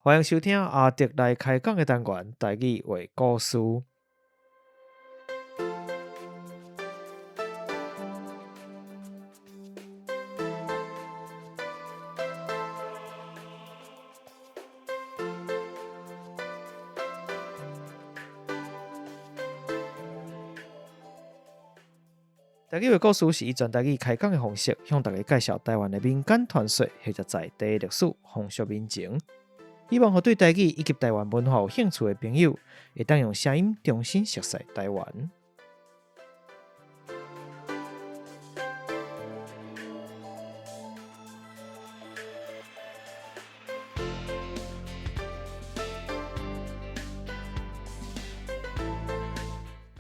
歡迎收聽阿德來開講的單元，台語話故事。台語話故事是以全台語開講的方式，向大家介紹台灣的民間傳說或者在地歷史、風俗民情。希望予對台語以及台灣文化有興趣的朋友，會當用聲音重新熟悉台灣。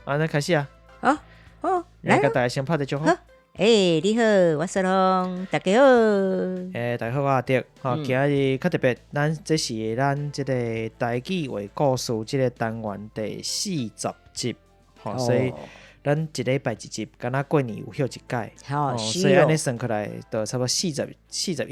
啊，咱開始啊！好，好，來，共大家先拍個招呼。欸，你好，我是龍，大家好。欸，大家好，我阿德。吼，今日較特別，咱這是咱這個台語話故事這個單元第四十集，吼，所以咱一禮拜一集，敢若過年有歇一擺，吼，所以按呢算起來，就差不多41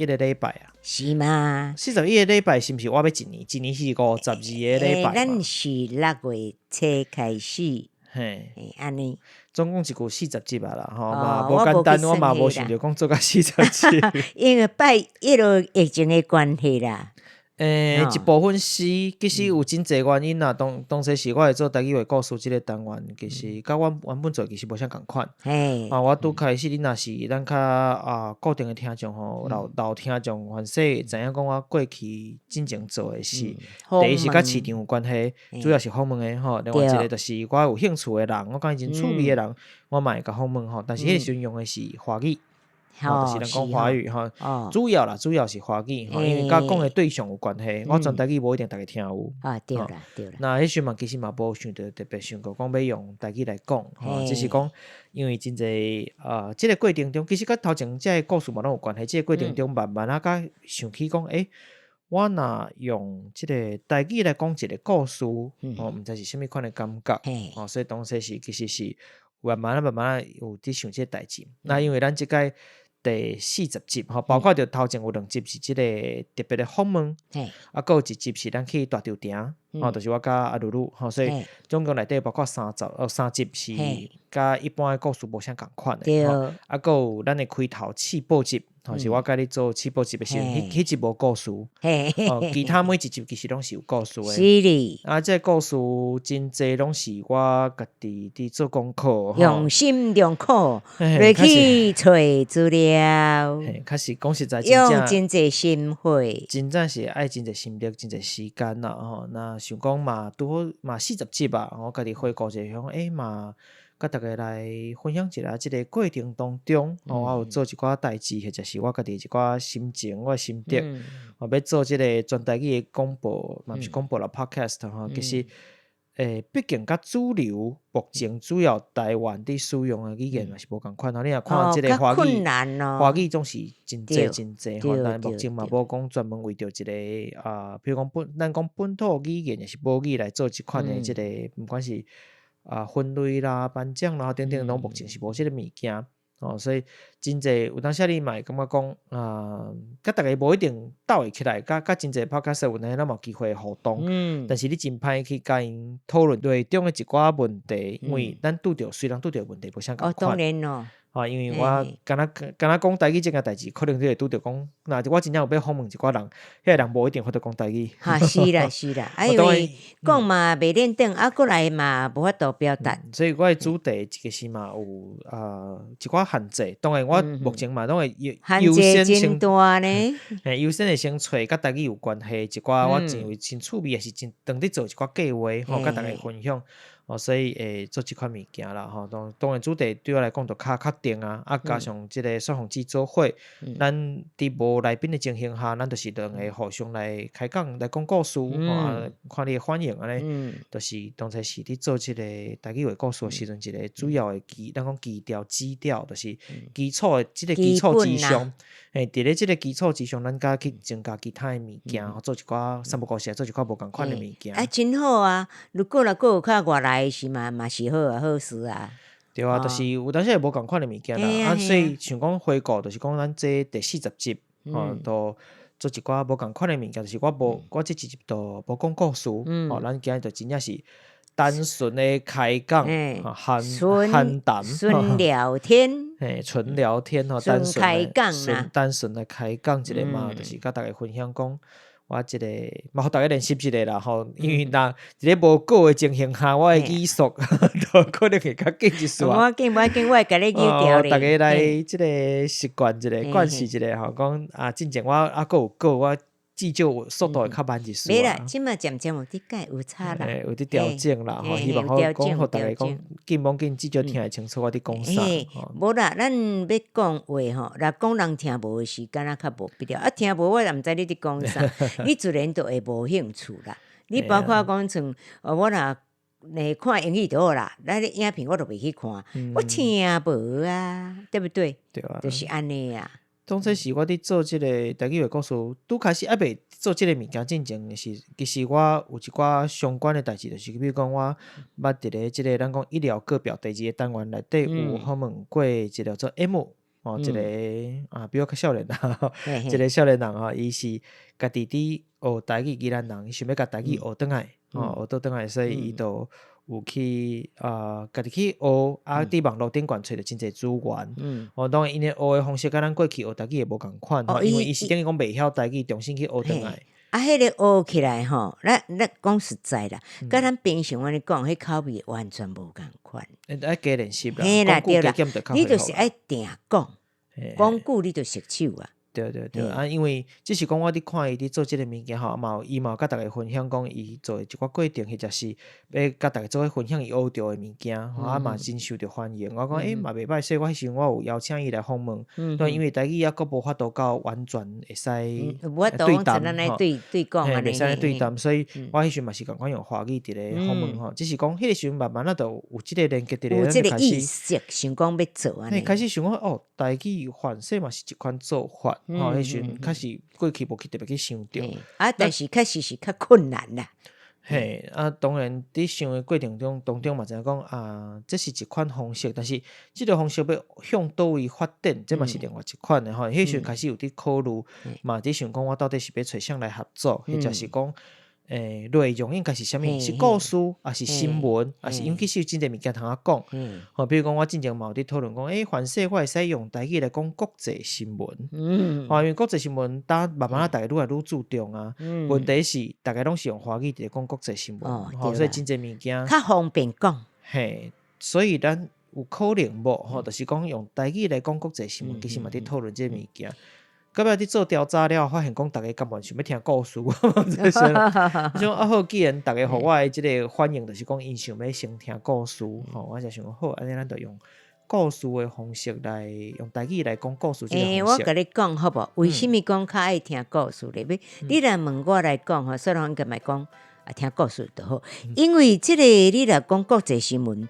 個禮拜啊。是嗎？41個禮拜是毋是倚欲一年？一年是52個禮拜。咱是6月初開始。嘿，按呢，總共一共四十集啊啦，吼嘛無簡單，我嘛無想著講做到四十集。因為拜一路疫情的關係啦。欸，一部分是，其實有真濟原因啦。當初時我會做台語話故事這個單元，其實佮阮原本做其實無啥仝款。啊，我拄開始，你若是咱較啊固定的聽眾吼，老聽眾，凡勢會知影講我過去進前做的是，第一是佮市場有關係，主要是訪問的吼。另外一個就是我有興趣的人，我感覺真趣味的人，我嘛會共訪問吼。但是彼個時陣用的是華語。吼，就是咱講華語吼，主要啦，主要是華語吼，因為佮講的對象有關係，我全台語無一定逐家聽有。啊，對啦，對啦。那彼時嘛，其實嘛無想著特別想過講欲用台語來講，吼，只是講因為真濟啊，這個過程中，其實佮頭前這个故事嘛攏有關係。這個過程中慢慢仔佮想起講，欸，我若用這個台語來講一個故事，吼，毋知是啥物款的感覺，吼，所以當時是其實是慢慢仔慢慢仔有佇想這個代誌。那因為咱這擺第四十集吼，包括著頭前有兩集是這個特別的訪問，啊，閣有一集是咱去大稻埕，吼，就是我佮阿露露，吼，所以總共內底包括三集是佮一般的故事無啥仝款的，吼，啊，閣有咱的開頭試播集。吼，是我佮你做試播集的時陣，彼集無故事，吼，其他每一集其實攏是有故事的。是哩。啊，這個故事真濟攏是我家己佇做功課，用心良苦，落去揣資料。嘿，確實講實在，用真濟心血，真正是愛真濟心力，真濟時間啦，吼。那想講嘛，拄好嘛四十集啊，我家己回顧一下，想講欸嘛。佮大家來分享一下，這個過程當中，哦，我有做一寡代誌，或者是我家己一寡心情，我的心得，哦，欲做這個全台語的廣播，嘛毋是廣播啦，Podcast 吼，其實，欸，畢竟佮主流目前主要台灣佇使用的語言嘛是無仝款吼，你若看這個華語，華語總是真濟真濟吼，但目前嘛無講專門為著一個啊，比如講本，咱講本土語言，抑是母語來做這款的這個，毋管是。啊，分類啦、頒獎啦等等，攏目前是無這个物件，哦，所以真濟有當時你嘛會感覺講啊，佮逐家無一定鬥會起來，佮真濟 podcast 有當咱嘛有機會互動，但是你真歹去共𪜶討論內中的一寡問題，因為咱拄著雖然拄著問題無啥仝款。哦，當然咯。啊，因為我敢若敢若講台語這件代誌，可能你會拄著講，若我真正有欲訪問一寡人，彼个人無一定會曉講台語。哈，是啦是啦，啊，因為講嘛袂輪轉，啊，過來嘛無法度表達。所以我的主題其實嘛有啊一寡限制，當然我目前嘛攏會優先先大呢，嘿，優先會先揣佮台語有關係一寡，我認為真趣味，抑是真當佇做一寡計劃，吼，佮大家分享。哦，所以會做這款物件啦，吼，當然主題對我來講就較確定啊，啊，加上這個雪鳳姊做伙，咱佇無來賓的情形下，咱就是兩个互相來開講來講故事，啊，看你的反應按呢，就是當初是佇做這個台語話故事的時陣，一個主要的基，咱講基調基調，就是基礎的這個基礎之上，嘿，佇咧這個基礎之上，咱閣去增加其他的物件，做一寡三不五時，做一寡無仝款的物件。啊，真好啊！如果若閣有較外來是嘛嘛是好啊，好事啊。對啊，就是有當時會無仝款的物件啦。啊，所以像講回顧，就是講咱這第四十集，吼，都做一寡無仝款的物件，就是我無我這一集都無講故事，吼，咱今日就真正是單純的開講，閒閒談，純聊天，嘿，純聊天吼，單純的單純的開講一下嘛，就是佮大家分享講。我這个嘛，予逐家練習一下啦吼，因為若佇咧無稿的情形下，我的語速都可能會較緊一絲。無要緊，無要緊，我會共你扭調咧。逐家來這个習慣一下，慣勢一下吼，講啊，進前我猶閣有稿，我至少速度會較慢一絲。袂啦，這馬漸漸有佇改，有差啦。有佇調整啦，吼，希望好講，予逐家講緊罔緊，至少聽會清楚我佇講啥。無啦，咱欲講話吼，若講人聽無的時間啊，較無必要。啊，聽無我也毋知你佇講啥，你自然就會無興趣啦。你包括講像，我若看英語就好啦，咱影片我都袂去看，我聽無啊，對不對？對啊，就是按呢啊。當初是我佇做這个台語話故事，拄開始猶未做這个物件進前，是其實我有一寡相關的代誌，就是比如講我捌佇咧這个咱講醫療各表第二個單元內底有訪問過一個叫做 M 哦，一個啊比我較少年人，一個少年人吼，伊是家己佇學台語宜蘭人，伊想欲共台語學轉來，吼學倒轉來，所以伊就有去啊，家己去學，啊，佇網路頂懸揣著真濟資源。哦，當然𪜶的學的方式佮咱過去學台語會無仝款，吼，因為伊是等於講袂曉台語，重新去學轉來。啊，彼个學起來吼，咱咱講實在啦，佮咱平常按呢講，彼口味完全無仝款。愛加練習啦，嘿啦，對啦，你就是愛定講，講久你就熟手啊。對對對，啊，因為只是講我佇看伊佇做這个物件吼，嘛有伊嘛有佮逐家分享講伊做的一寡過程，或者是欲佮逐家做伙分享伊學著的物件，吼，啊嘛真受著歡迎。我講欸嘛袂䆀，所以我彼時陣我有邀請伊來訪問，對，因為台語猶閣無法度到完全會使對談吼，嘿，袂使對談，所以我彼時陣嘛是仝款用華語佇咧訪問吼，只是講彼个時陣慢慢仔就有這个連結佇咧，有這个意識，想講欲做按呢。開始想講哦，台語反正嘛是一款做法。吼，彼時陣確實過去無去特別去想著，啊，但是確實是較困難啦。嘿，啊，當然佇想的過程中當中嘛知影講啊，這是一款方式，但是這个方式欲向佗位發展，這嘛是另外一款的吼。彼時陣開始有佇考慮，嘛佇想講我到底是欲揣誰來合作，或者是講內容應該是啥物？是故事，抑是新聞，抑是因為其實有真濟物件通仔講。吼，比如講我進前嘛有佇討論講，欸，凡勢我會使用台語來講國際新聞。吼，因為國際新聞，當慢慢仔逐家愈來愈注重啊。問題是，逐家攏是用華語佇咧講國際新聞，吼，所以真濟物件較方便講。嘿，所以咱有可能無？吼，就是講用台語來講國際新聞，其實嘛佇討論這个物件。到尾佇做調查了，發現講逐家甘願想欲聽故事，我想啊好，既然逐家予我的這个反應，就是講𪜶想欲先聽故事，吼，我才想講好，按呢咱就用故事的方式來用台語來講故事這个欸，方式。我共你講好無？為啥物講較愛聽故事咧？你若問我來講吼，雖然應該嘛講啊，聽故事就好，因為這个你若講國際新聞，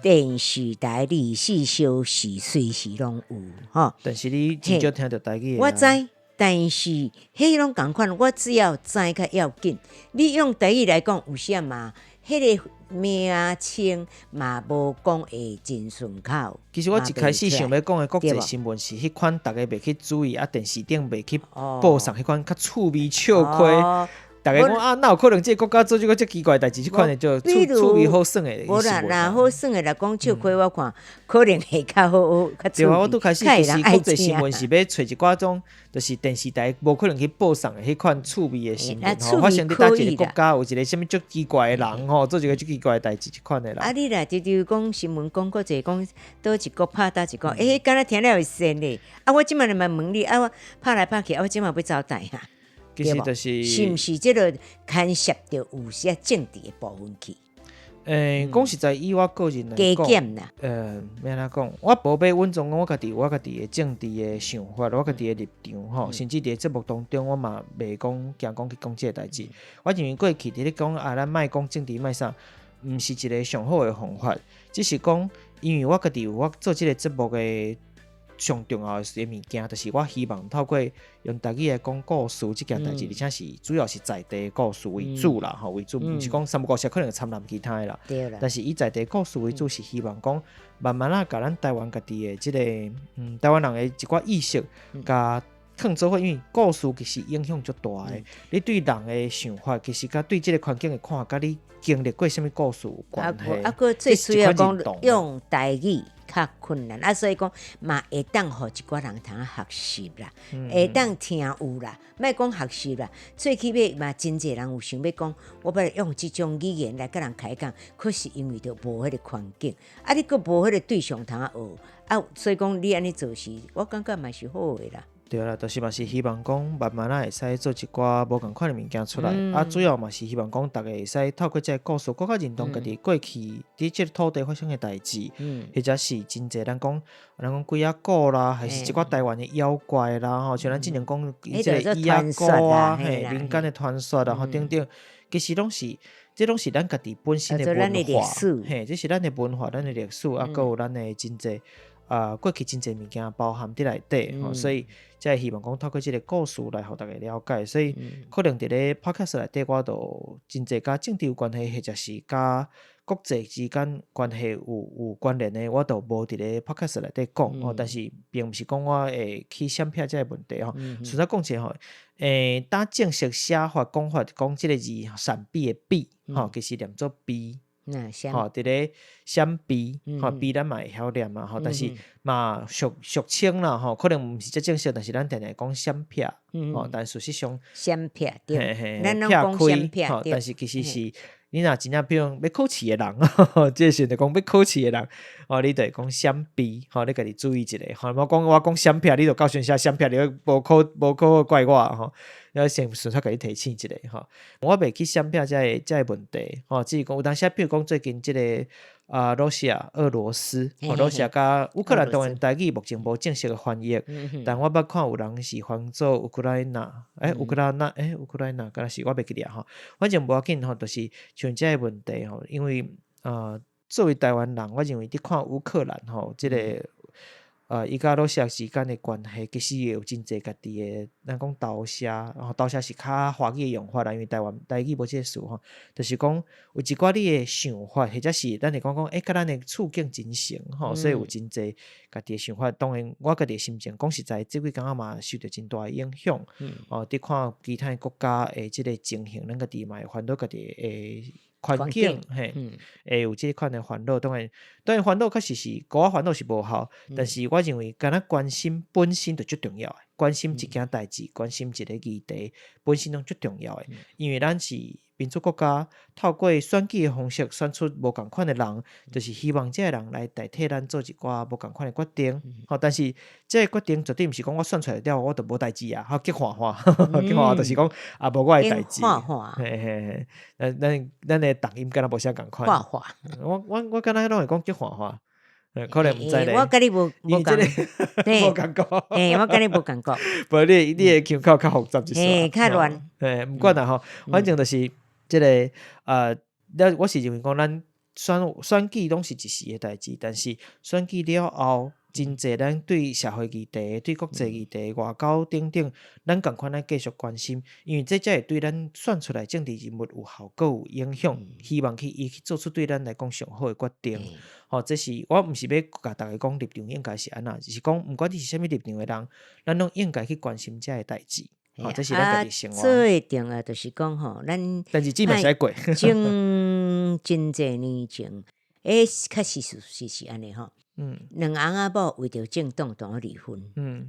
電視台24小時隨時攏有吼。但是你真少聽著台語。我知，但是彼攏仝款，我只要知較要緊。你用台語來講，有時嘛，彼个名稱嘛無講會真順口。其實我一開始想欲講的國際新聞是彼款，逐家袂去注意，啊電視頂袂去報送彼款較趣味笑詼。逐家講啊，哪有可能這个國家做這個遮奇怪的代誌？這款的就趣趣味好耍的。無啦，若好耍的來講笑詼，我看可能會較好，較對啊，我拄開始其實國際新聞是欲揣一寡種，就是電視台無可能去報送的彼款趣味的新聞吼。發生佇佗一个國家有一個啥物足奇怪的人吼，做一個足奇怪的代誌，這款的啦。啊，你若直直講新聞，講國際，講佗一國拍佗一國，欸，敢若聽了會仙咧。啊，我這馬來問你，啊，我拍來拍去，啊，我這馬欲走佗啊？其實就是，是毋是這个牽涉著有些政治的部分去？欸，講實在，以我個人來講，欲按怎講？我無欲穩裝講，我家己有我家己的政治的想法，我家己的立場吼，甚至佇節目當中，我嘛袂講驚講去講這个代誌。我認為過去佇咧講啊，咱莫講政治，莫啥，毋是一個上好的方法。只是講，因為我家己有我做這个節目的上重要的一個物件，就是我希望透過用台語來講故事這件代誌，而且是主要是在地故事為主啦，吼為主，毋是講三不五時可能會摻攏其他的啦。但是以在地故事為主，是希望講慢慢仔共咱台灣家己的這个，台灣人的一寡意識，共囥做伙，因為故事其實影響足大的。你對人的想法，其實佮對這个環境的看法，佮你經歷過啥物故事有關係。啊，閣最主要講用台語較困難，啊，所以講嘛會當予一寡人通學習啦，會當聽有啦，莫講學習啦，最起碼嘛真濟人有想欲講，我欲用這種語言來佮人開講，可是因為著無彼个環境，啊，你閣無彼个對象通學，啊，所以講你按呢做是，我感覺嘛是好的啦。對啦，就是嘛是希望講慢慢仔會使做一寡無仝款的物件出來，啊，主要嘛是希望講逐家會使透過這个故事，閣較認同家己過去佇這个土地發生的代誌，或者是真濟咱講鬼仔古啦，還是一寡台灣的妖怪啦，吼，像咱之前講這个伊仔古啊，嘿，民間的傳說啊，吼等等，其實攏是，這攏是咱家己本身的文化，嘿，這是咱的文化，咱的歷史，啊，閣有咱的真濟。啊，過去真濟物件包含佇內底，吼，所以才會希望講透過這个故事來予逐家了解。所以可能佇咧 Podcast 內底，我就真濟佮政治有關係，或者是佮國際之間關係有關聯的，我都無佇咧 Podcast 內底講，吼。但是並毋是講我會去閃避這个問題吼。實在講起來吼，當正式寫法講法講這个字閃避的避，吼，其實念做避。吼，佇咧閃避，吼，避咱嘛會曉念嘛，吼，但是嘛俗稱啦，吼，可能毋是遮正式，但是咱定定講閃避，吼，但事實上，閃避對，嘿，撇開，吼，但是其實是你若真正比如講欲考試的人，這個時陣就講欲考試的人，吼，你就會講閃避，吼，你家己注意一下，吼，莫講我講閃避，你就到時陣寫閃避，你無考怪我吼。要先順便共你提醒一下吼，我袂去閃避這个問題吼，只是講有當時，比如講最近這个啊，Russia 俄羅斯，吼，Russia 佮烏克蘭當然台語目前無正式的翻譯，但我捌看有人是翻做烏克蘭納，欸，烏克蘭納，欸，烏克蘭納，敢若是我袂記得吼，反正無要緊吼，就是像這个問題吼，因為作為台灣人，我認為佇看烏克蘭吼，這个伊佮羅西亞之間的關係，其實會有真濟家己的，咱講投射，吼，投射是較華語的用法啦，因為台灣台語無這个詞吼，就是講有一寡你的想法，或者是咱會講講，欸，佮咱的處境真像吼，所以有真濟家己的想法。當然，我家己的心情講實在，這幾工仔嘛受著真大的影響。哦，佇看其他的國家的這个情形，咱家己嘛會煩惱家己的環境，嘿，會有這款的煩惱。當然，當然煩惱確實是，予我煩惱是無效，但是我認為，敢若關心本身就足重要的，關心一件代誌，關心一个議題，本身攏足重要的。因為咱是民主國家，透過選舉的方式選出無仝款的人，就是希望這个人來代替咱做一寡無仝款的決定。吼，但是這个決定絕對毋是講我選出來了後我就無代誌啊，吼，激化化，激化化就是講啊，無我的代誌。嘿嘿嘿，咱的讀音敢若無啥仝款。我敢若攏會講激化化，可能毋知咧。我佮你無無仝，無仝國。嘿，我佮你無仝國。無你的腔口較複雜一些。嘿，較亂。嘿，毋管啦吼，反正就是這个我是認為講，咱選舉攏是一時的代誌，但是選舉了後，真濟咱對社會議題、對國際議題、外交等等，咱仝款愛繼續關心，因為這才會對咱選出來政治人物有效果、有影響。希望去伊去做出對咱來講上好的決定。吼，這是我毋是欲共逐家講立場應該是按怎，是講毋管你是啥物立場的人，咱攏應該去關心這个代誌。吼，這是咱家己生活。最重要就是講吼，咱但是這嘛是愛過。真濟年前，欸，確實事實是按呢吼。兩翁仔某為著政黨當離婚，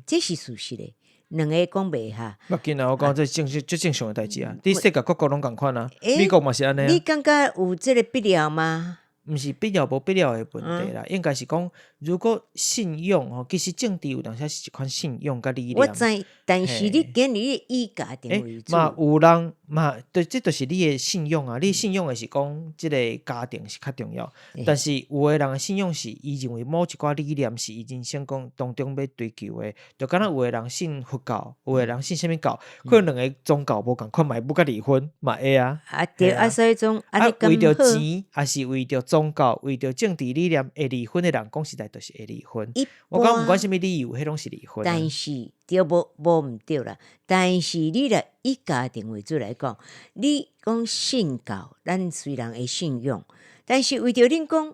這是事實的。兩个講袂合。無要緊啊，我講這正足正常的代誌啊。佇世界各國攏仝款啊，美國嘛是按呢。你感覺有這个必要嗎？毋是必要無必要的問題啦，應該是講，如果信仰吼，其實政治有當時是一款信仰佮理念。我知，但是你今日以家庭為主。嘛有人嘛，對，這就是你的信仰啊！你信仰的是講，這个家庭是較重要，但是有的人的信仰是，伊認為某一寡理念是伊人生講當中欲追求的，就敢若有的人信佛教，有的人信啥物教，可能兩个宗教無仝款，嘛會欲佮離婚，嘛會啊。啊對，啊所以講，啊為著錢，抑是為著宗教，為著政治理念會離婚的人，講實在就是會離婚。我講毋管啥物理由，彼攏是離婚。但是對無無毋對啦，但是你若以家庭為主來講，你講信教，咱雖然會信仰，但是為著恁講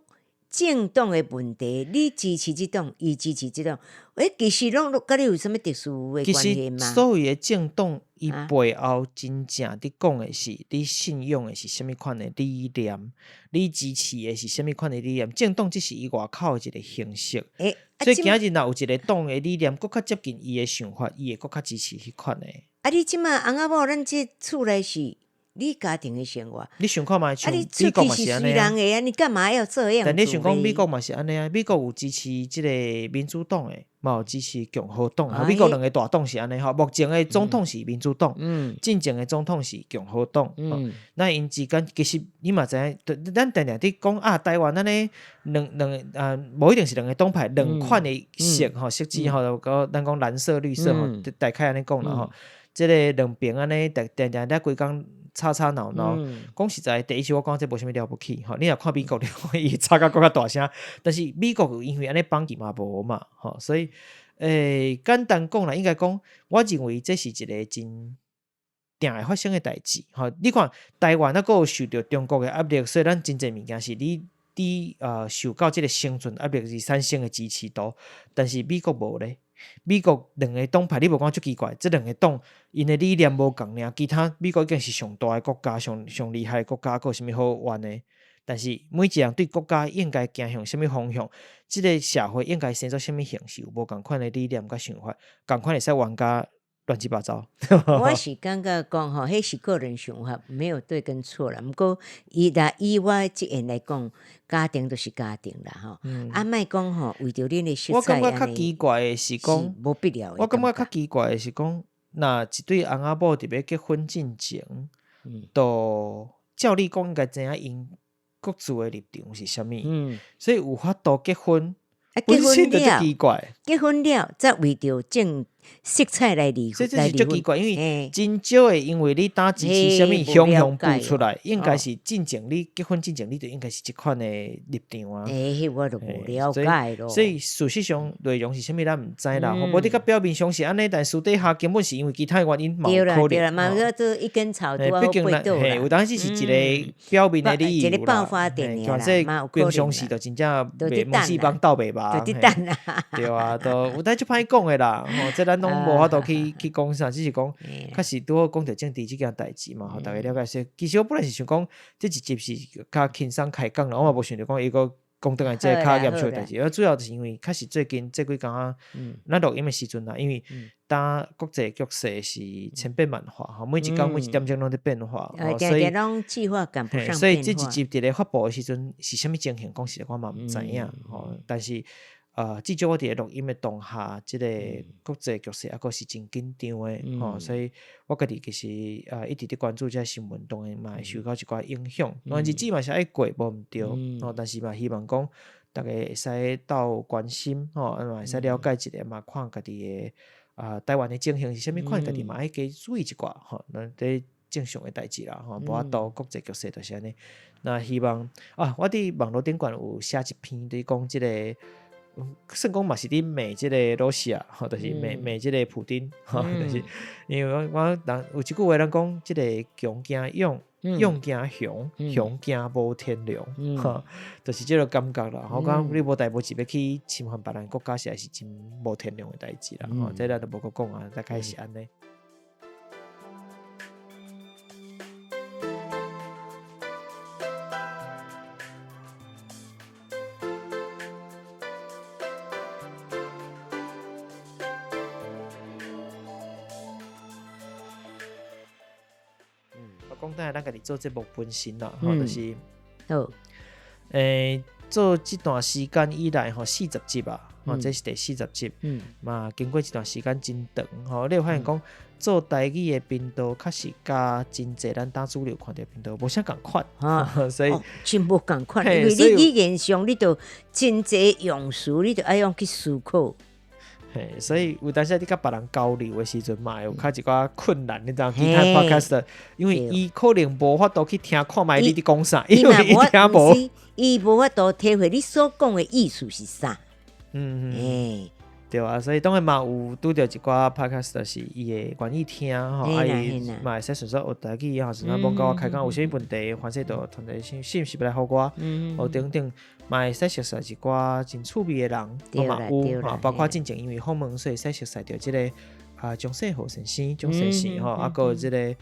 政黨的問題，你支持這黨，伊支持這黨，欸，其實攏佮你有啥物特殊的其關係嗎？實所謂的政黨，伊背後真正佇講的是你信仰的是啥物款的理念，你支持的是啥物款的理念。政黨只是伊外口的一個形式。欸，啊，所以今日若有一個黨的理念閣較接近伊的想法，伊會閣較支持彼款的。啊，你這馬翁仔某，咱這厝內是你家庭的生活，你想看覓？啊，你美國嘛是是按呢啊？人的啊，你幹嘛要這樣？但你想講美國嘛是按呢啊？美國有支持這個民主黨的，嘛有支持共和黨。美國兩個大黨是按呢吼，目前的總統是民主黨，進前的總統是共和黨。那𪜶之間其實你嘛知影，咱定定佇講啊，台灣按呢兩兩個啊，無一定是兩個黨派，兩款的色吼，色子吼，咱講藍色、綠色吼，大概按呢講啦吼。這個兩邊按呢，定定咧規工吵吵鬧鬧。講實在，第一是我講這無啥物了不起吼。你若看美國，你看伊吵甲閣較大聲。但是美國因為按呢綁起嘛無嘛吼，所以簡單講啦，應該講，我認為這是一個真定會發生的代誌吼。你看台灣猶閣有受著中國的壓力，所以咱真濟物件是你受到這個生存壓力而產生的支持度，但是美國無咧。美國兩個黨派，你無感覺足奇怪？這兩個黨𪜶的理念無仝爾，其他美國已經是上大的國家，上上厲害的國家，閣有啥物好怨的？但是每一個人對國家應該行向啥物方向，這個社會應該生做啥物形式，有無仝款的理念佮想法，仝款會使冤家亂七八糟。我是感覺講吼，彼是個人想法，沒有對跟錯啦。毋過伊若以我這樣來講，家庭就是家庭啦吼。啊，莫講吼，為著恁的色彩。我感覺較奇怪的是講，無必要。我感覺較奇怪的是講，若一對翁仔某佇欲結婚進前，就照理講應該知影𪜶各自的立場是啥物，所以有法度結婚。啊，結婚了，奇怪。結婚了，才為著政色彩來離婚。所以這是足奇怪，因為真少會因為你當支持啥物雄雄浮出來，應該是進前你結婚進前，你就應該是這款的立場啊。欸，彼我就無了解囉。所以事實上內容是啥物，咱毋知啦。無你佮表面上是按呢，但私底下根本是因為其他原因嘛有可能。對啦，嘛做一根草，畢竟咱嘿，有當時是一個表面的理由啦。一個爆發點爾啦，平常時就真正袂無四幫鬥袂吧。就佇等啊。對啊，都有當足歹講的啦。吼，這咱攏無法度去講啥，只是講確實拄好講著政治這件代誌嘛，予大家了解說。其實我本來是想講，這一集是較輕鬆開講啦，我嘛無想著講伊閣講轉來這個較嚴肅的代誌。啊，主要就是因為確實最近這幾工仔，咱錄音的時陣啦，因為當國際局勢是千變萬化，吼，每一工每一點鐘攏佇變化，所以所以這一集佇咧發布的時陣是啥物情形，講實在我嘛毋知影，吼。但是至少我佇咧錄音的當下，這個國際局勢猶閣是真緊張的，吼，所以我家己其實一直佇關注這個新聞，當然嘛會受到一寡影響。當然日子嘛是愛過，無毋對，吼，但是嘛希望講逐家會使鬥關心，吼，嘛會使了解一下，嘛看家己的台灣的情形是啥物款，家己嘛愛加注意一寡，吼，咱這正常的代誌啦，吼，無法度國際局勢就是按呢。那希望啊，我佇網路頂懸有寫一篇，佇講這個。算講嘛是佇罵這個羅西亞，吼，就是罵罵這個普丁，吼，就是因為我人有一句話人講，這個強驚勇，勇驚熊，熊驚無天良，吼，就是這個感覺啦。我講你無代無誌欲去侵犯別人國家，實在是真無天良的代誌啦。吼，這咱就無閣講啊，大概是按呢。我講等下咱家己做節目本身啦，吼，就是，做這段時間以來吼，四十集啊，吼，這是第40集，嘛，經過一段時間真長，吼，你會發現講做台語的頻道，確實佮真濟咱當主流看著頻道無啥仝款，所以真無仝款，因為你語言上你就真濟用詞，你就愛用去思考。嘿，所以有當時你佮別人交流的時陣嘛，會有較一寡困難，你知影？其他 podcast，因為伊可能無法度去聽看覓你佇講啥，因為伊聽無，伊無法度體會你所講的意思是啥。對啊，所以當然嘛有拄著一寡 podcast 就是伊會願意聽吼，啊伊嘛會使順便學台語，吼，順便罔佮我開講有啥物問題，凡勢就團隊是是毋是欲來予我，哦等等，嘛會使熟似一寡真趣味的人，嘛有吼，包括進前因為訪問，所以使熟似著這个啊張世豪先生，張先生吼，啊閣有這个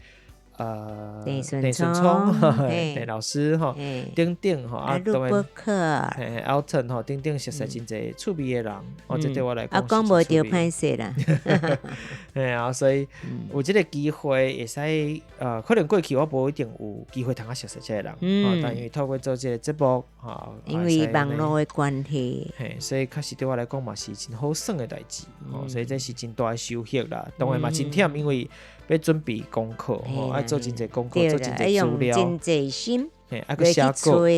鄭順聰，鄭老師吼，等等吼，啊，當然，嘿，Alton 吼，等等，熟似真濟趣味的人，哦，這對我來講，啊，講無著歹勢啦，嘿啊，所以有這个機會會使，可能過去我無一定有機會通較熟似這个人，但因為透過做這个節目，吼，因為網路的關係，嘿，所以確實對我來講嘛是真好耍的代誌，吼，所以這是真大的收穫啦，當然嘛真忝，因為欲準備功課，吼，愛做真濟功課，做真濟資料，真濟心，嘿，啊閣寫稿，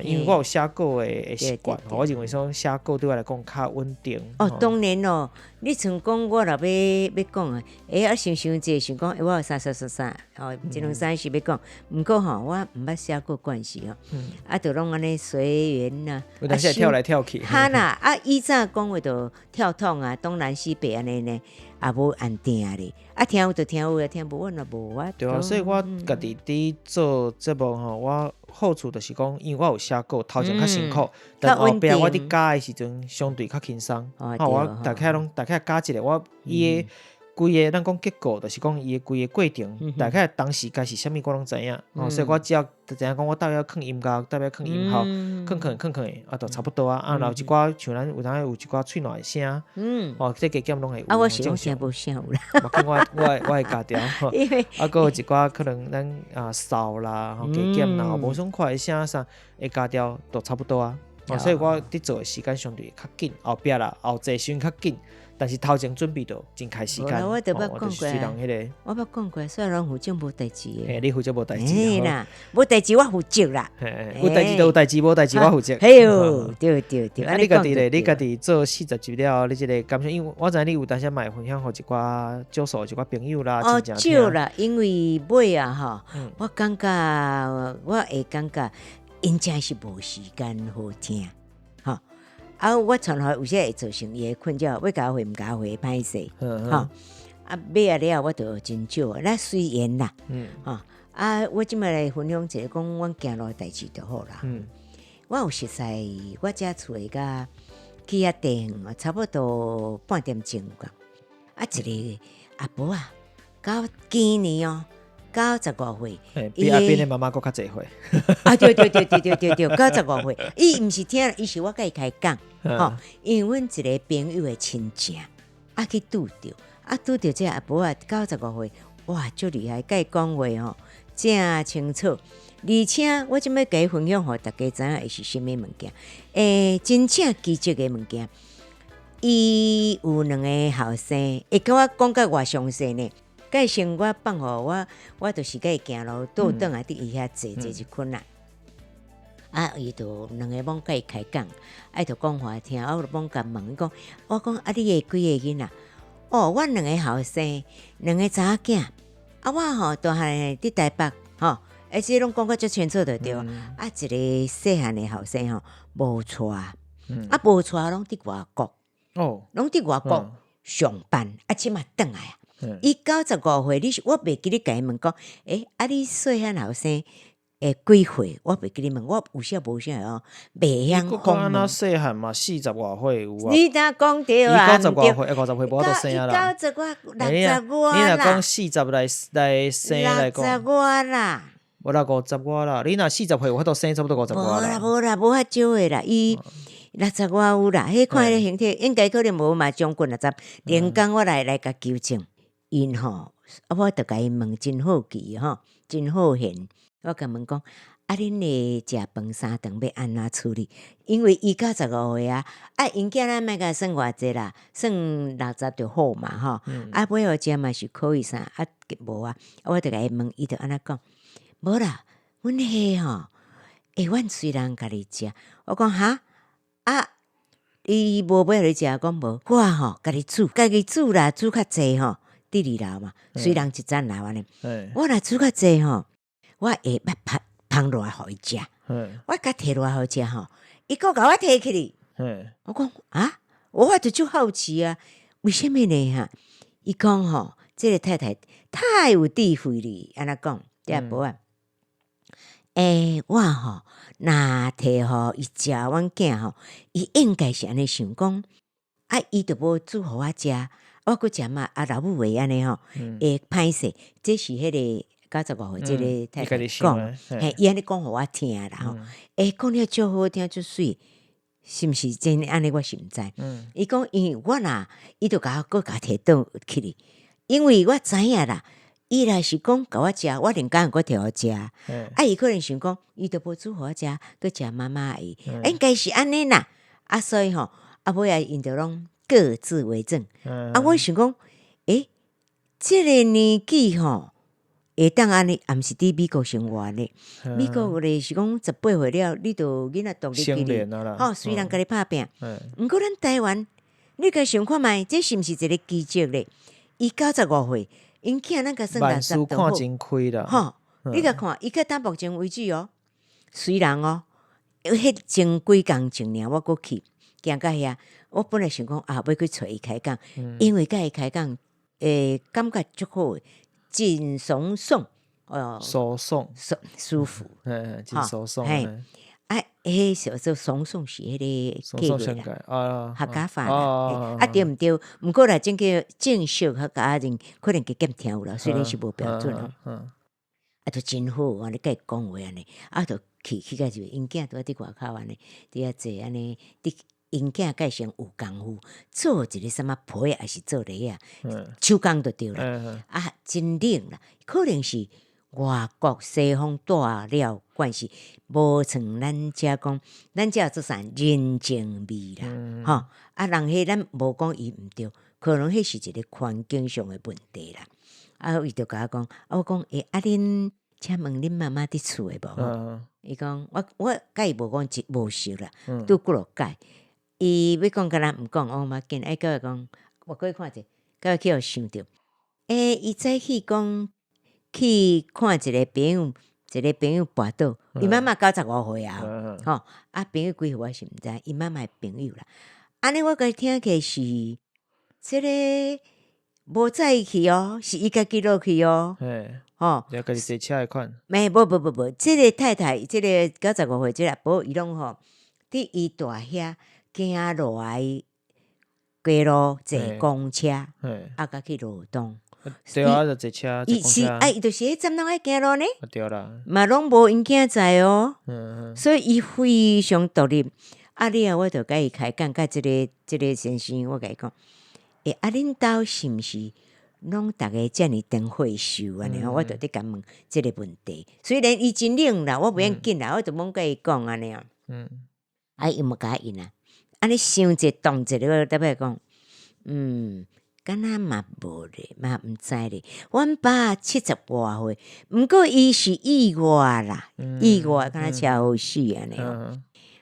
因為我有寫稿的習慣，我認為說寫稿對我來講較穩定。哦，當然咯，你像講我若欲講啊，欸，啊想傷濟，想講，欸，我有啥啥啥啥，哦，一兩三是欲講，毋過吼，我毋捌寫過慣勢吼，啊，就攏按呢隨緣啦，有當時跳來跳去，哈啦，啊，以前講話就跳痛啊，東南西北按呢呢。也無按定咧，啊聽有就聽有，啊聽無阮也無法。對啊，所以我家己佇做節目吼，我好處就是講，因為我有寫稿，頭前較辛苦，但後壁我佇加的時陣相對較輕鬆。吼，我大概攏大概加一个，我伊的規个咱講結構，就是講伊的規个過程，大概當時該是啥物我攏知影。吼，所以我只要知影講我佗位欲囥音樂，佗位欲囥音效，囥囥囥囥的，啊，就差不多啊。啊，然後一寡像咱有當有一寡喙瀾的聲，哦，這加減攏會有。啊，我是攏聽無啥有啦。我會加調。啊，閣有一寡可能咱啊掃啦，吼加減啦，無爽快的聲啥會加調，都差不多啊。哦，所以我佇做的時間相對較緊，後壁啦後製時陣較緊。但是頭前準備就真開時間，我就捌講過，我捌講過，所以攏負責無代誌的。嘿，你負責無代誌。嘿啦，無代誌我負責啦。有代誌就有代誌，無代誌我負責。嘿喲，對對對。啊，你家己咧？你家己做40集了後，你這个感想？因為我知你有當時嘛會分享予一寡少數一寡朋友啦。哦，少啦，因為尾啊吼，我感覺我會感覺，𪜶真是無時間好聽。啊！我傳予有時會造成伊的困擾，欲共我回毋共我回歹勢，吼！啊，尾仔了我就真少，咱隨緣啦，吼！啊，我這擺來分享一个講阮行路的代誌就好啦。我有熟似，我遮厝的佮去遐地園，差不多半點鐘有夠。啊，一个阿婆啊，到今年哦，95歲，比阿斌的媽媽閣較濟歲。啊，對對對對對對對，九十五歲，伊毋是聽，伊是我佮伊開講，吼，因為阮一个朋友的親戚，啊去拄著，啊拄著這阿婆啊，九十五歲，哇，足厲害，佮伊講話吼，正清楚，而且我這擺共伊分享，予大家知影會是啥物物件，欸，真正奇蹟的物件。伊有兩个後生，會佮我講甲偌詳細呢？蓋先我放予我，我就是共伊行路倒轉來佇伊遐坐坐一困啦。啊，伊就兩个罔共伊開講，啊，伊就講予我聽，啊，我就罔共問伊講，我講啊，你的幾个囡仔？哦，阮兩个後生，兩个查某囝。啊，我吼大漢佇台北，吼，欸，這攏講甲足清楚就對。啊，一个細漢的後生吼，無娶，啊，無娶攏佇外國，攏佇外國上班，啊，這馬轉來啊。伊九十五歲，你我袂記得共伊問講，欸，啊你細漢後生，欸，幾歲？我袂記得問，我有啥無啥哦，袂曉講。按怎細漢嘛，四十外歲有啊。你若講對啊？伊九十外歲，五十歲無法度生啊啦。九十外，六十外啦。你若講四十來來生來講。六十外啦。無啦，五十外啦。你若四十歲有法度生，差不多五十外啦。無啦，無啦，無遐少的啦，伊六十外有啦。彼看彼个形體，應該可能無嘛，將近六十。連工我來共糾正。𪜶吼，啊，我就共伊問真好奇吼，真好玄。我共問講，啊，恁的食飯三頓欲按怎處理？因為伊九十五歲啊，啊，𪜶囝咱莫共算偌濟啦，算六十就好嘛吼。啊，欲予食嘛是可以啥，啊，無啊，我就共伊問，伊就按呢講，無啦，阮彼吼，欸，阮雖然家己食，我講哈，啊，伊無欲予你食，講無，我吼家己煮，家己煮啦，煮較濟吼。佇二樓嘛，雖然一層樓按呢，我若煮較濟吼，我會捌芳芳落來予伊食，我共提落來予伊食吼，伊閣共我提起去。我講啊，我就足好奇啊，為啥物呢？哈，伊講吼，這個太太太有智慧哩，按呢講，這阿婆啊，我吼，若提予伊食阮囝吼，伊應該是按呢想講，啊，伊就無煮予我食，我閣食嘛，啊，老母會按呢吼，會歹勢，這是彼個95歲這個太太講，嘿，伊按呢講予我聽啦吼，講了足好聽，足媠，是毋是真按呢？我是毋知。伊講因為我若，伊就共我閣共提倒去哩，因為我知影啦，伊若是講共我食，我連工閣提予食，啊，伊可能想講，伊都無煮予我食，閣食媽媽的，應該是按呢啦。啊，所以吼，啊，尾仔𪜶就攏各自為政。啊，我想講，這個年紀吼，會當按呢，也毋是佇美國生活呢。美國咧是講18歲了，你就囡仔獨立去哩，吼，隨人家己拍拚。毋過咱台灣，你家想看覓，這是毋是一個奇蹟咧？伊95歲，𪜶囝咱共算60就好。吼，你共看，伊到目前為止哦，雖然哦，彼前幾工前爾，我閣去行到遐，我本來想講啊，欲去揣伊開講，因為佮伊開講，感覺足好的。真爽爽，哦，舒爽，舒舒服，真舒爽，嘿，啊，彼叫做爽爽是彼個客話啦，客家話啦，啊對毋對？毋過來正叫正式客家人可能加減聽有啦，雖然是無標準吼，啊，就真好，按呢共伊講話按呢，啊，就去去到就𪜶囝拄仔佇外口按呢，佇遐坐按呢，佇𪜶囝蓋先有功夫，做一個啥物皮抑是做禮仔，手工就對啦。啊，真冷啦，可能是外國西方帶了關係，無像咱遮講，咱遮做啥人情味啦，吼啊，人彼咱無講伊毋對，可能彼是一個環境上的問題啦。啊，伊就共我講，啊，我講，啊，恁請問恁媽媽佇厝的無？伊講，我共伊無講無熟啦，拄幾落擺。伊欲講敢若毋講，我無要緊，愛閣講，我閣去看者，閣去予想著。伊早起講去看一個朋友，一個朋友跋倒，伊媽媽95歲啊，吼，啊朋友幾歲我是毋知，伊媽媽的朋友啦。按呢我共伊聽起是，這個無載伊去哦，是伊家己落去哦。吼，家己坐車的款。沒，無無無無，這個太太，這個95歲這個阿婆，伊攏吼，佇伊大遐行落來街路坐公車，啊，佮去羅東。對啊，就坐車。伊是啊，伊就是彼站攏愛行路呢。對啦。嘛攏無𪜶囝載哦。所以伊非常獨立。啊，了後我就共伊開講，佮這個先生，我共伊講，啊，恁兜是毋是攏逐个遮爾長歲數按呢？我就佇共問這個問題。雖然伊真冷啦，我袂要緊啦，我就罔共伊講按呢。啊，伊嘛共應啊。按呢想者動者，我特別講，敢若嘛無咧，嘛毋知咧。阮爸70外歲，毋過伊是意外啦，意外敢若車禍死按呢。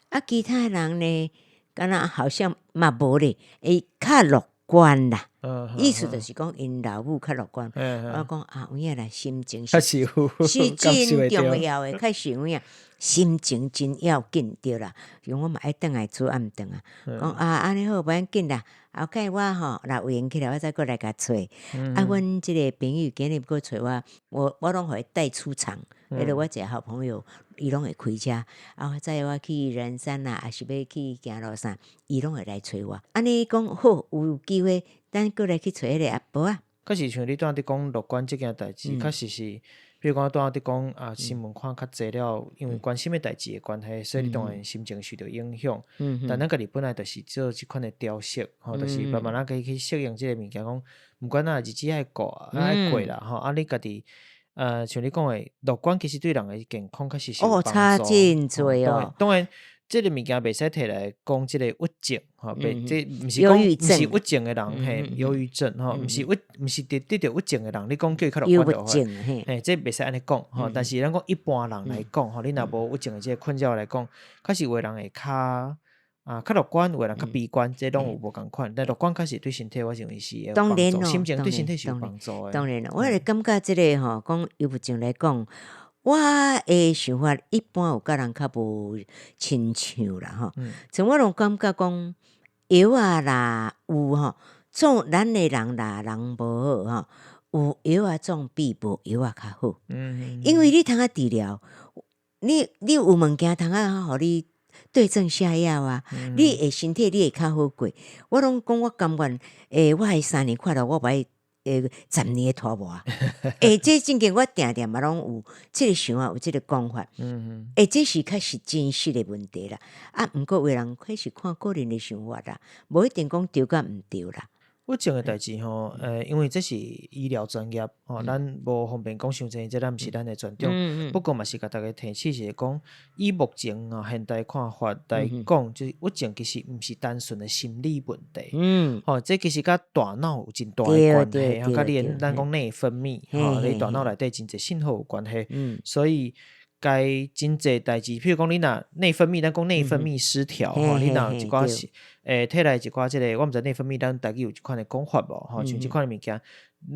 啊，其他人呢，敢若好像嘛無咧，會較樂觀啦。意思就是講，𪜶老母較樂觀。我講啊，有影啦，心情是是真重要的，確實有影，心情真要緊對啦。因為我嘛愛轉來煮暗頓啊，講啊，按呢好，無要緊啦。後蓋我吼，若有閒起來，我再閣來共揣。啊，阮這個朋友今日閣揣我，我攏予伊帶出場。彼個我一個好朋友，伊攏會開車。啊，我載我去圓山啊，抑是欲去行路啥，伊攏會來揣我。按呢講好，有機會，咱閣來去揣彼個阿婆啊。確實像你拄仔佇講樂觀這件代誌，確實是，比如講拄仔佇講啊，新聞看較濟了，因為關心的代誌的關係，所以你當然心情受著影響。但咱家己本來就是做這款的調適，吼，就是慢慢仔家己去適應這個物件，講毋管哪日子愛過，愛過啦，吼，啊，你家己像你講的樂觀，其實對人的健康確實是有幫助。哦，差真濟哦。當然，這個物件袂使提來講這個鬱症，吼，袂，這毋是講毋是鬱症的人，嘿，憂鬱症，吼，毋是鬱，毋是得著鬱症的人，你講叫伊較樂觀就好。嘿，這袂使按呢講，吼。但是咱講一般人來講，吼，你若無鬱症的這個困擾來講，確實有的人會較較樂觀，有的人較悲觀，這攏有無仝款。但樂觀確實對身體，我認為是會有幫助，心情對身體是有幫助的。當然咯，我會感覺這個吼，講憂鬱症來講，我的想法一般有佮人較無親像啦吼。像我攏感覺講，藥仔若有吼，總咱的人若人無好吼，有藥仔總比無藥仔較好。因為你通啊治療，你有物件通啊，予你對症下藥啊，你會身體你會較好過。我攏講我甘願，我彼3年快樂，我無愛10年的拖磨。這真經我定定嘛攏有這個想法，有這個講法。這是較是真實的問題啦。啊，毋過有的人彼是看個人的想法啦，無一定講對佮毋對啦。鬱症的代誌吼，因為這是醫療專業吼，咱無方便講傷濟，這咱毋是咱的專長。不過嘛是共大家提醒是講，以目前啊現代看法來講，就是鬱症其實毋是單純的心理問題。吼，這其實佮大腦有真大的關係，佮你的咱講內分泌，吼，你大腦內底真濟信號有關係。所以該真濟代誌，譬如講你若內分泌，咱講內分泌失調，吼，你若有一寡是體內一寡這個，我毋知內分泌咱台語有這款的講法無？吼，像這款的物件，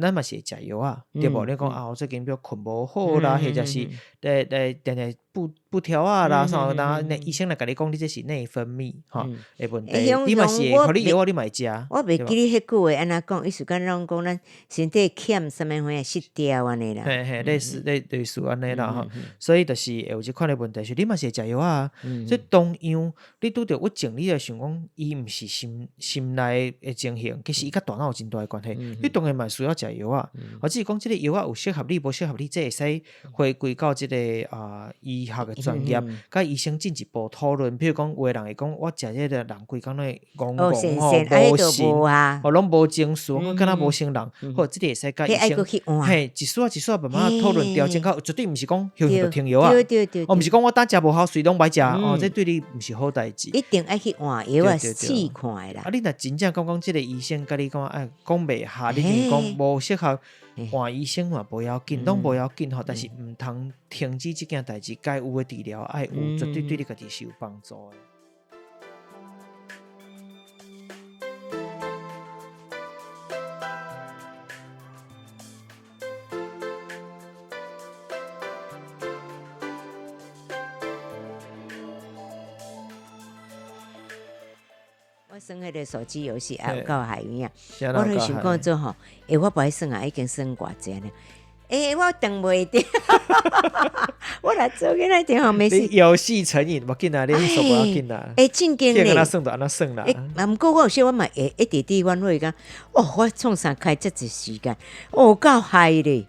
咱嘛是會食藥啊，對無？你講啊，我最近比如睏無好啦，或者是咧定定不不調啊啦，啥，那醫生來共你講，你這是內分泌吼的問題，你嘛是會，予你藥啊，你嘛會食。我袂記你彼句話按怎講，意思敢攏講咱身體欠啥物款失調按呢啦。嘿嘿，類似按呢啦吼，所以就是會有這款的問題，是你嘛是會食藥啊。所以同樣，你拄著鬱症，你會想講，伊毋是心內的情形，其實伊佮大腦有真大的關係。你當然嘛需要食藥啊，或者是講這個藥仔有適合你，無適合你，這會使回歸到這個啊醫學的專業，佮醫生進一步討論。譬如講，有的人會講，我食這個人規工攏會戇戇吼，無神，吼攏無情緒，敢若無精人。好，這個會使佮醫生，嘿，一絲仔一絲仔慢慢討論調整到，絕對毋是講歇歇就停藥啊。哦，毋是講我當食無效，隨攏袂食，哦，這對你毋是好代誌。一定愛去換藥仔試看啦。啊，你若真正講講這個醫生佮你講，哎，講袂合，你就是講無適合，換醫生嘛無要緊，攏無要緊吼。但是毋通停止這件代誌，該有的治療愛有，絕對對你家己是有幫助的。我耍彼個手機遊戲也有夠害有影，我就想講做吼，我無愛耍啊，已經耍偌濟呢。我斷袂著，我來做囡仔電話沒事。遊戲成癮，無緊啊，你說無要緊啊。正經咧。按怎耍就按怎耍啦。啊，毋過我有時我嘛會一直佇怨悔講，哦，我創啥開遮濟時間，哦，夠害咧。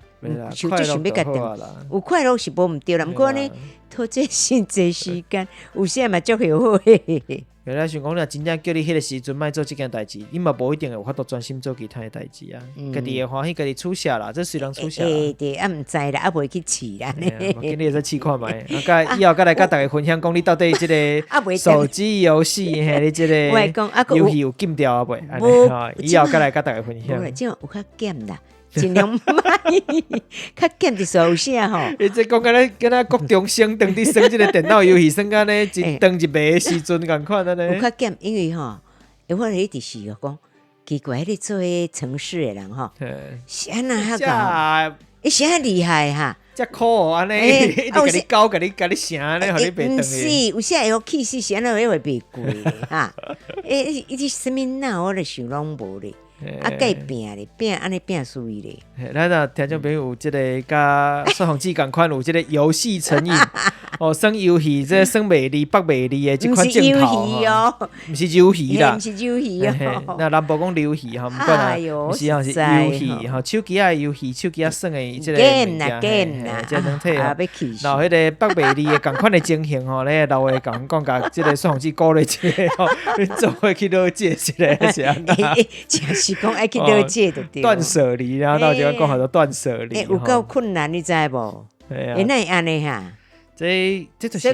想就想欲共斷，有快樂是無毋對啦，毋過按呢拖這真濟時間，有時嘛足後悔。原來想講，若真正叫你彼個時陣莫做這件代誌，你嘛無一定會有法度專心做其他的代誌啊。家己會歡喜，家己取捨啦，這隨人取捨。對，啊，毋知啦，啊未去試啦。無緊，你會使試看覓。啊，以後閣來佮大家分享，講你到底這個手機遊戲，嘿，你這個遊戲有禁掉啊未？無，以後閣來佮大家分享。無，這有較減啦。盡量莫，較減就有啥吼。伊這講敢若敢若國中生當佇耍這個電腦遊戲，耍甲呢一當一暝的時陣仝款按呢。有較減，因為吼，我一直是講奇怪，彼個做彼程式的人吼，是按怎遐𠢕？伊是按厲害哈？遮苦哦，按呢，一直共你教，共你共你寫按呢，予你袂斷。毋是，有時會予氣死，是按怎會袂過哈？伊是啥物腦，我就想攏無咧。啊，計拼咧，拼按呢拼輸伊咧。咱若聽眾朋友有這個佮雪鳳姊仝款有這個遊戲成癮，哦，耍遊戲這耍袂離、縛袂離的這款鏡頭吼，毋是遊戲啦，毋是遊戲哦。那南部講遊戲吼，毋管啦，毋是吼是遊戲吼，手機仔遊戲，手機仔耍的這個物件，game 啦，這兩體啊。然後彼個縛袂離的仝款的情形吼，咧老話共講共這個雪鳳姊鼓勵一下吼，你做伙去了解一下是按怎？是講愛去了解就對。斷捨離，然後到時講好多斷捨離。有夠困難，你知無？欸，哪會按呢哈？這就是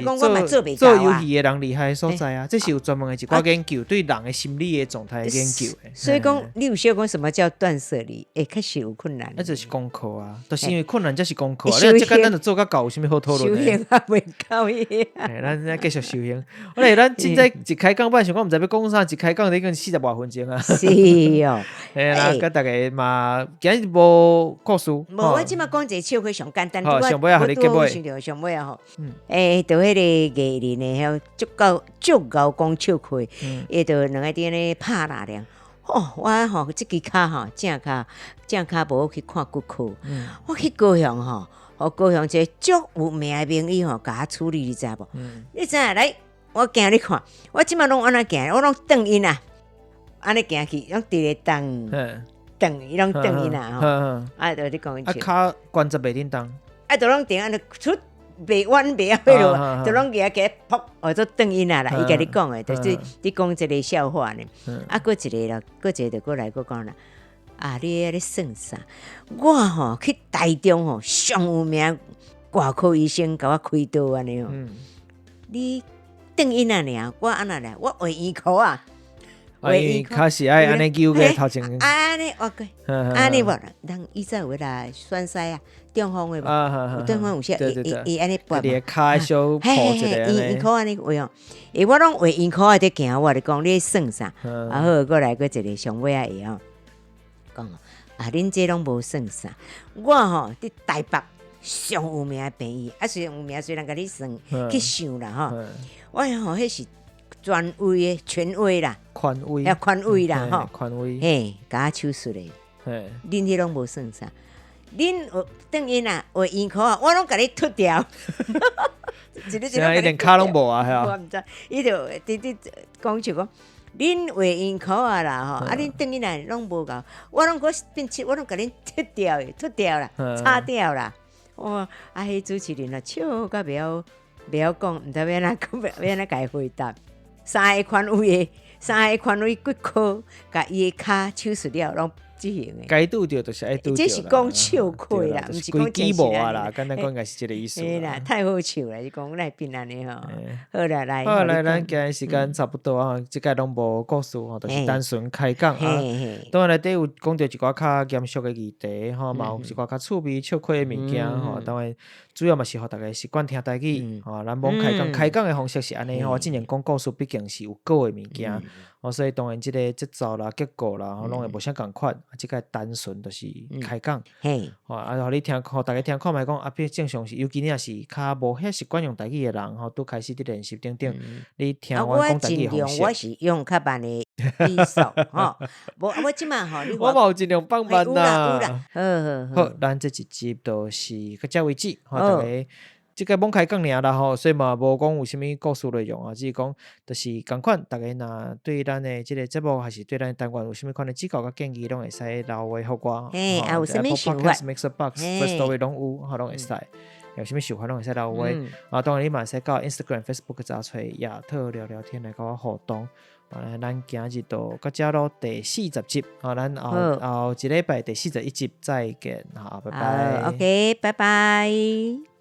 做遊戲的人厲害的所在啊！這是有專門的一寡研究，對人的心理的狀態的研究的。所以講，你有小講什麼叫斷捨離？欸，確實有困難。那就是功課啊，就是因為困難才是功課啊。你這簡單就做甲到，有啥物好討論的？修行還袂夠伊。咱咱繼續修行。我咧，咱凊彩一開講，本來想講毋知欲講啥，一開講已經40外分鐘啊。是哦。嘿啦，佮大家嘛，今日無故事。無，我這馬講一個笑話上簡單。好，上尾仔予你結尾。上尾仔吼。欸，就彼个藝人的，遐足夠足𠢕講笑話，伊就兩个佇按呢拍拉鏈。哦，我吼這支跤吼正跤正跤無好去看骨科，我去高雄吼，予高雄一個足有名的名醫吼，共我處理，你知無？你知影來，我行你看，我這擺攏按怎行？我攏轉𪜶啊，按呢行去，攏佇咧動轉，伊攏轉𪜶啊吼。啊，就咧講啊，跤關節袂振動。啊，就攏定按呢出。袂彎袂曉彼落，就攏舉起噗，學做轉𪜶啊啦。伊共你講的，就是你講這個笑話呢。啊，閣一個啦，閣一個就閣來閣講啦。啊，你遐咧算啥？我吼去台中吼上有名外科醫生共我開刀按呢吼。你轉𪜶啊爾，我按怎咧？我畫圓箍啊。啊，伊較是愛按呢扭過頭前。按呢畫過，按呢無人以前有啦，栓塞啊，中風的無？中風有時會會按呢撥嘛。跤小抱一下按呢。圓箍按呢畫哦，欸，我攏畫圓箍仔佇行，我咧講你咧算啥？啊好，閣來閣一個上尾仔會吼，講啊，恁這攏無算啥？我吼佇台北上有名的病院，啊雖然有名，雖然共你算去想啦吼，我吼彼是。專威的權威啦，權威，啊權威啦吼，權威，嘿，共我手術的，恁彼攏無算啥，恁學轉𪜶啊，畫圓箍啊，我攏共你脫掉，一個一個一連跤攏無啊，我毋知，伊就佇佇講笑講，恁畫圓箍啊啦吼，啊恁轉𪜶啊攏無夠，我攏閣變七，我攏共恁脫掉的，脫掉啦，擦掉啦，哇，啊彼主持人啊笑甲袂曉袂曉講，毋知欲按怎講，欲按怎共伊回答。三个權威的，三个權威骨科，共伊的跤手術了，攏執行的。該拄著就是愛拄著。這是講笑話啦，毋是講真實啊啦，簡單講應該是這個意思。嘿啦，太好笑啦！你講來變按呢吼。好啦，來。好來，咱今日時間差不多啊，這擺攏無故事吼，就是單純開講啊。當然內底有講著一寡較嚴肅的議題吼，嘛有一寡較趣味笑詼的物件吼。當然，主要嘛是予大家習慣聽台語吼。咱罔開講，開講的方式是按呢吼。之前講故事畢竟是有稿的物件，哦，所以當然這個節奏啦、結構啦，吼，攏會無啥仝款。啊，這個單純就是開講，吼，啊，予你聽，予大家聽看覓講，啊，比正常是，尤其你若是較無遐習慣用台語的人吼，拄開始佇練習等等，你聽阮講台語的方式。我是用較慢的語速，吼，無我這擺吼，我嘛有盡量放慢啦。好好好，咱這一集就是到這為止，吼，大家。這個罔開講爾啦吼，所以嘛無講有啥物故事內容啊，只是講就是仝款，大家若對咱的這個節目，還是對咱的單元有啥物款的指教佮建議，攏會使留話予我。嘿，啊有啥物想法？Mixerbox、Firstory 攏有，吼攏會使。有啥物想法攏會使留話。啊，當然你嘛會使到 Instagram、Facebook 查揣亞特聊聊天來佮我互動。啊，咱今日就到這囉，第40集，啊，咱後後一禮拜第41集再見，好，拜拜。 OK，拜拜。